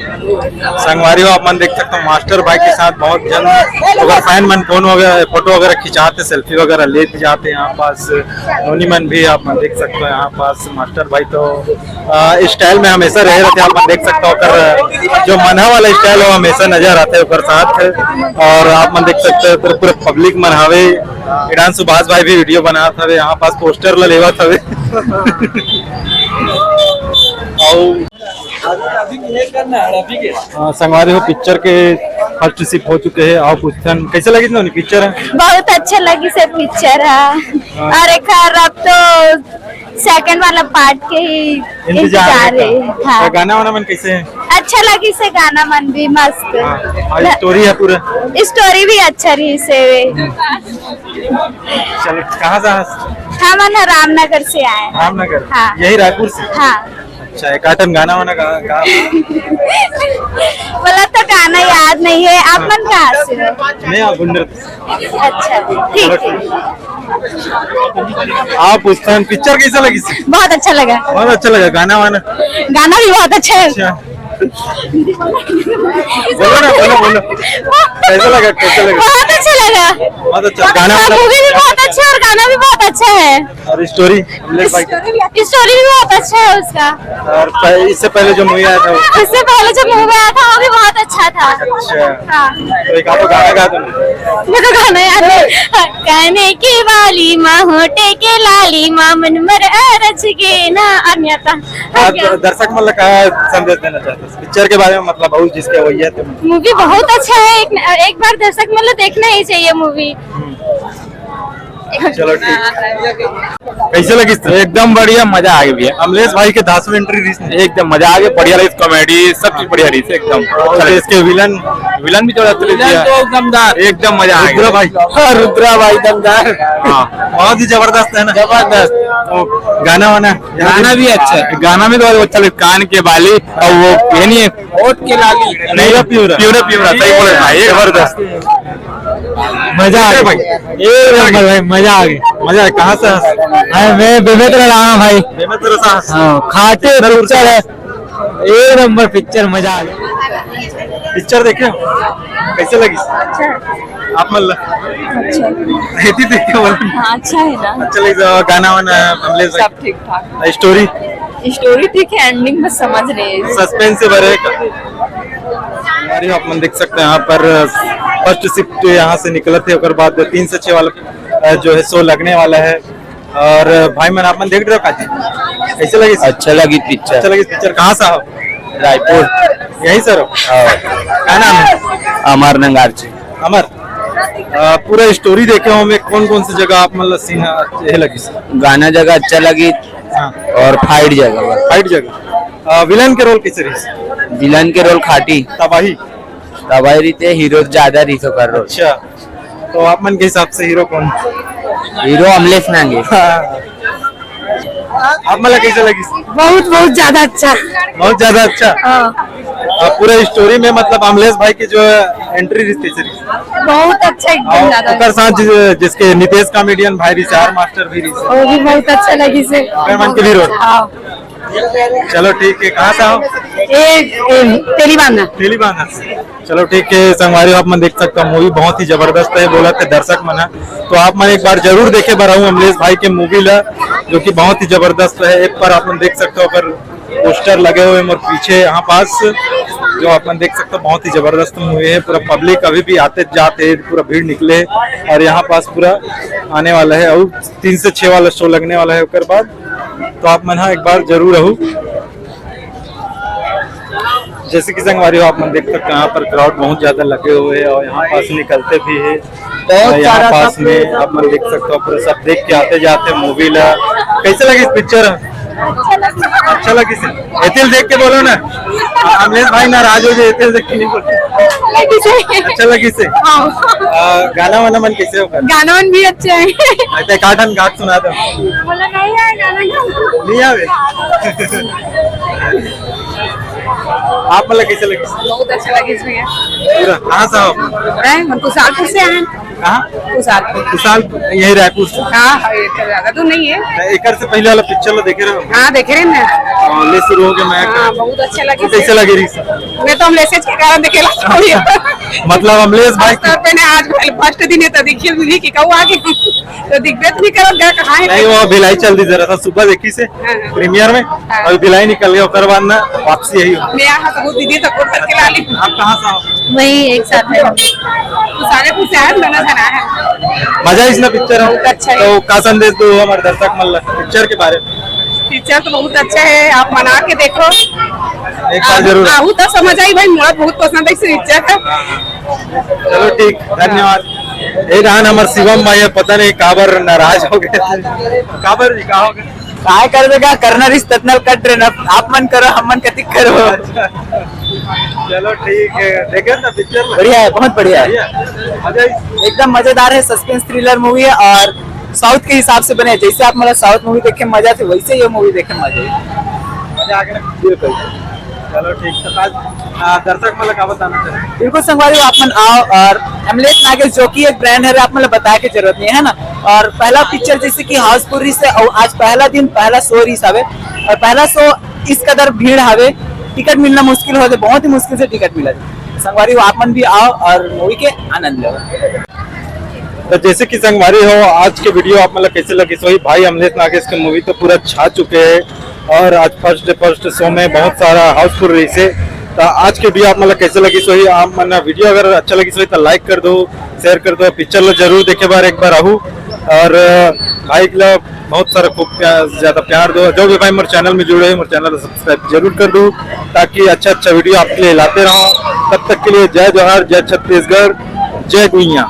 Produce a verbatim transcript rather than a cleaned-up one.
संगवारी हो, आप मन देख सकते हो मास्टर भाई के साथ बहुत जन, अगर फैन मन फोन वगैरह, फोटो वगैरह खिंचाते, सेल्फी वगैरह लेते जाते हैं। यहाँ पास नोनी मन भी आप मन देख सकते हो। यहाँ पास मास्टर भाई तो स्टाइल में हमेशा रहे रहते हैं। आप मन देख सकते हो ओकर जो मनहा वाला स्टाइल हो हमेशा नजर आते हैं ओकर साथ। और आप मन देख सकते हो पूरा पब्लिक मन हवे। इडान सुभाष भाई भी वीडियो बनात हवे, यहाँ पास पोस्टर ला लेवत हवे। और हाँ, संगवारी हो, पिक्चर के फर्स्ट शिफ्ट हो चुके हैं। और पूछथन, कैसे लगिस नोनी पिक्चर है? बहुत अच्छा लगिस पिक्चर है। हाँ। और एक अब तो सेकंड वाला पार्ट के ही इंतजार इंतजार है। है। हाँ। तो गाना वाना मन कैसे है? अच्छा लगिस गाना मन भी मस्त। हाँ, और स्टोरी है पूरा? स्टोरी भी अच्छा रहिस। चलो, कहाँ से? हम ना रामनगर से आए हैं। रामनगर? हाँ। यही रायपुर से? हाँ। अच्छा, एक आठन गाना वाना गा, गा। बोला तो गाना याद नहीं है। आप मन कहाँ से हो? मैं गुंडर। अच्छा, ठीक है। आप उस टाइम पिक्चर कैसा लगी? बहुत अच्छा लगा। बहुत अच्छा लगा गाना वाना? गाना भी बहुत अच्छा है। अच्छा। बोलो ना, बोलो, बोलो। कैसा लगा, कैसा लगा? बहुत अच्छा लगा। बहुत अच्छा गाना वाना? मूवी भी बहुत अच्छा है और गाना भी बहुत अच्छा है। और स्टोरी? स्टोरी भी बहुत अच्छा है उसका। और इससे पहले जो मूवी आया था? इससे पहले जो मूवी आया था वो भी बहुत अच्छा था। अच्छा। हाँ। तो एक आपको गाना गा दो। मुझे गाना याद नहीं। कहने की वाली माँ होटे के लाली माँ मन मर अरच गे ना। अन्यथा आप दर्शक मतलब क्या संदेश देना चाहते हैं पिक्चर के बारे में? मतलब बहुत जिसके वही है तो मूवी बहुत अच्छा है। एक, एक बार दर्शक मतलब देखना ही चाहिए मूवी। चलो ठीक। कैसे लगिस? एकदम बढ़िया, मजा आ गया भैया। अमलेश भाई के धांसू एंट्री रहिस। एकदम मजा आ गया, बढ़िया रहिस, कॉमेडी सब चीज बढ़िया रहिस एकदम। और इसके विलन? विलन भी जबरदस्त रहिस। तो दमदार। एकदम मजा आ गया। रुद्रा भाई। हाँ, रुद्रा भाई दमदार। हाँ। बहुत ही जबरदस्त है ना? जबरदस्त। तो गाना वाना? गाना भी अच्छा है। गाना में तो अच्छा लगे, कान के बाली और वो ये नहीं है। होठ के लाली। नहीं, प्योरा, प्योरा, प्योरा, सही बोले भाई, जबरदस्त। मजा आ गया भाई। एक नंबर भाई, मजा आ गया। मजा आया। कहाँ से? अरे मैं बेमेतरा रहा भाई। बेमेतरा से? हाँ, खाटे पिक्चर है। एक नंबर पिक्चर, मजा आ गया। पिक्चर देखे? कैसे लगी? अच्छा। आप मतलब? अच्छा। देख के बोल। हाँ, अच्छा है ना? अच्छा लगी। गाना वाना अमलेश भाई? सब ठीक ठाक। स्टोरी? स्टोरी ठीक है, एंडिंग बस समझ नहीं है। सस्पेंस से भरे का। हमारे आप मन देख सकते हैं यहाँ पर फर्स्ट शिफ्ट यहाँ से निकलत है, ओकर बाद तीन से छः वाला जो है शो लगने वाला है। और भाई मन आप मन देख रहे हो काजी? कैसे लगी? अच्छा लगी पिक्चर। अच्छा लगी पिक्चर। कहाँ से हो? रायपुर। यहीं से हो? हाँ। क्या नाम है? अमर नंगारची। अमर, पूरा स्टोरी देखे हो में कौन कौन सी जगह आप मतलब सीन ये लगी? गाना जगह अच्छा लगी। हाँ। और फाइट जगह। फाइट जगह। विलन के रोल कैसे रही? विलन के रोल खाटी। तबाही। तबाही रहिथे, हीरो ज्यादा रहिथे ओकर रोल। अच्छा, तो आप मन के हिसाब से हीरो कौन? हीरो अमलेश नांगे। हाँ। आप मन ला कैसे लगी? बहुत, बहुत ज्यादा अच्छा। बहुत ज्यादा अच्छा? हाँ। पूरा स्टोरी में मतलब अमलेश भाई की जो एंट्री रही कैसे रही? बहुत अच्छा, एकदम ज्यादा। ओकर साथ जिसके नितेश कॉमेडियन भाई रही, आर मास्टर भी रही, वो भी बहुत अच्छा लगी से। ओकर मन के भी रोल। हाँ। चलो ठीक है, कहाँ से हो? ए, ए, तेलीबांधा। तेलीबांधा से। चलो ठीक है संगवारी, आप मन देख सकते हो मूवी बहुत ही जबरदस्त है, बोला थे दर्शक मन है, तो आप मन एक बार जरूर देखे बर आहू अमलेश भाई के मूवी ला, जो कि बहुत ही जबरदस्त है। एक बार आप मन देख सकते हो अगर पोस्टर लगे हुए मोर पीछे यहाँ पास, जो आप मन देख सकते हो बहुत ही जबरदस्त मूवी है। पूरा पब्लिक अभी भी आते जाते पूरा भीड़ निकले है और यहाँ पास पूरा आने वाला है और तीन से छः वाला शो लगने वाला है ओकर बाद। तो आप मन हा एक बार जरूर आहू। जैसे कि संगवारी हो आप मन देख सकते हो यहाँ पर क्राउड बहुत ज्यादा लगे हुए हैं और यहाँ पास निकलते भी है। बहुत और यहाँ सारा पास सब में आप मन देख सकते हो पूरा सब देख के आते जाते मूवी ला। कैसे लगी पिक्चर? अच्छा लगी से। एतिल देख के बोलो ना। अमलेश भाई नाराज हो जाए, एतिल देख के नहीं बोलते। लगी से। अच्छा लगी से। हाँ। आ, गाना वाना मन कैसे होगा? गाना मन भी अच्छा है। अच्छा, एक आठन गा के सुना दो। बोला नहीं आए गाना। नहीं आवे। आप मतलब कैसे लगे? बहुत अच्छा लगे भैया। पूरा कहाँ से हो आप? मैं कुशालपुर से आए हैं। कहाँ? कुशाल। कुशाल, यही रायपुर से। हाँ, हाँ, ये तो ज्यादा दूर नहीं है। एकर से पहले वाला पिक्चर ला देखे रहे? हाँ, देखे रहे ना। ले शुरू हो गया मैं। हाँ, बहुत अच्छा लगे। कैसे लगे रही? मैं तो अमलेश के कारण देखे ला। मतलब अमलेश भाई। आज पहले, आज फर्स्ट दिन है तो देखिए, मुझे कि कहूँ आगे तो दिग्गज नहीं करत गा, कहाँ है? नहीं, वो भिलाई चल दी जरा सा, सुबह देखी से हाँ, हाँ। प्रीमियर में, हाँ। अभी भिलाई निकल गया, ओकर बाद ना वापसी यही हो। मैं यहाँ तो दीदी सपोर्ट करके ला ली। आप कहाँ से आओ? वही एक साथ है। तो सारे कुछ है, दोनों जना है। मजा इसना पिक्चर है। बहुत अच्छा है। तो का संदेश दो हमारे दर्शक मन ला पिक्चर के बारे में? पिक्चर तो बहुत अच्छा है, आप मना के देखो। एक बार जरूर। आहू तो समझ आई भाई, मोला बहुत पसंद है इस पिक्चर का। चलो ठीक, धन्यवाद। ये रहन हमर शिवम भाई है, पता नहीं काबर नाराज हो गए। काबर जी, का हो गए? काय करबे का, करना रिस ततनल कट रे ना, आप मन करो, हम मन कतिक करो। चलो ठीक है, देखे ना पिक्चर में? बढ़िया है, बहुत बढ़िया है। बढ़िया। मजा आई? एकदम मजेदार है, सस्पेंस थ्रिलर मूवी है और साउथ के हिसाब से बने। जैसे आप मतलब साउथ मूवी देखे मजा थे, वैसे ये मूवी देखे मजा आई। मजा आ गया? बिल्कुल। चलो ठीक है, आज, आ, दर्शक मतलब का बताना चाहेंगे? बिल्कुल संगवारी हो, आप मन आओ और अमलेश नागेश जो कि एक ब्रांड है, आप मतलब बताए के जरूरत नहीं है ना। और पहला पिक्चर जैसे कि हाउसफुल रहिस है, और आज पहला दिन, पहला शो रहिस हवे और पहला शो इस कदर भीड़ हवे, टिकट मिलना मुश्किल हो जाए, बहुत ही मुश्किल से टिकट मिला। संगवारी हो, आप मन भी आओ और मूवी के आनंद लो। तो जैसे कि संगवारी हो, आज के वीडियो आप मतलब कैसे लगी? सो भाई अमलेश नागेश के मूवी तो पूरा छा चुके हैं और आज फर्स्ट डे फर्स्ट शो में बहुत सारा हाउसफुल रहिस है। तो आज के वीडियो आप मतलब कैसे लगी? सो आप मन वीडियो अगर अच्छा लगी सो तो लाइक कर दो, शेयर कर दो, पिक्चर ला जरूर देखे बार एक बार आहू। और अ, भाई ला बहुत सारा खूब प्यार, ज्यादा प्यार दो। जो भी भाई मोर चैनल में जुड़े हो, मोर चैनल सब्सक्राइब जरूर कर दो, ताकि अच्छा अच्छा वीडियो आपके लिए लाते रहो। तब तक के लिए जय जोहार, जय छत्तीसगढ़, जय गुइया।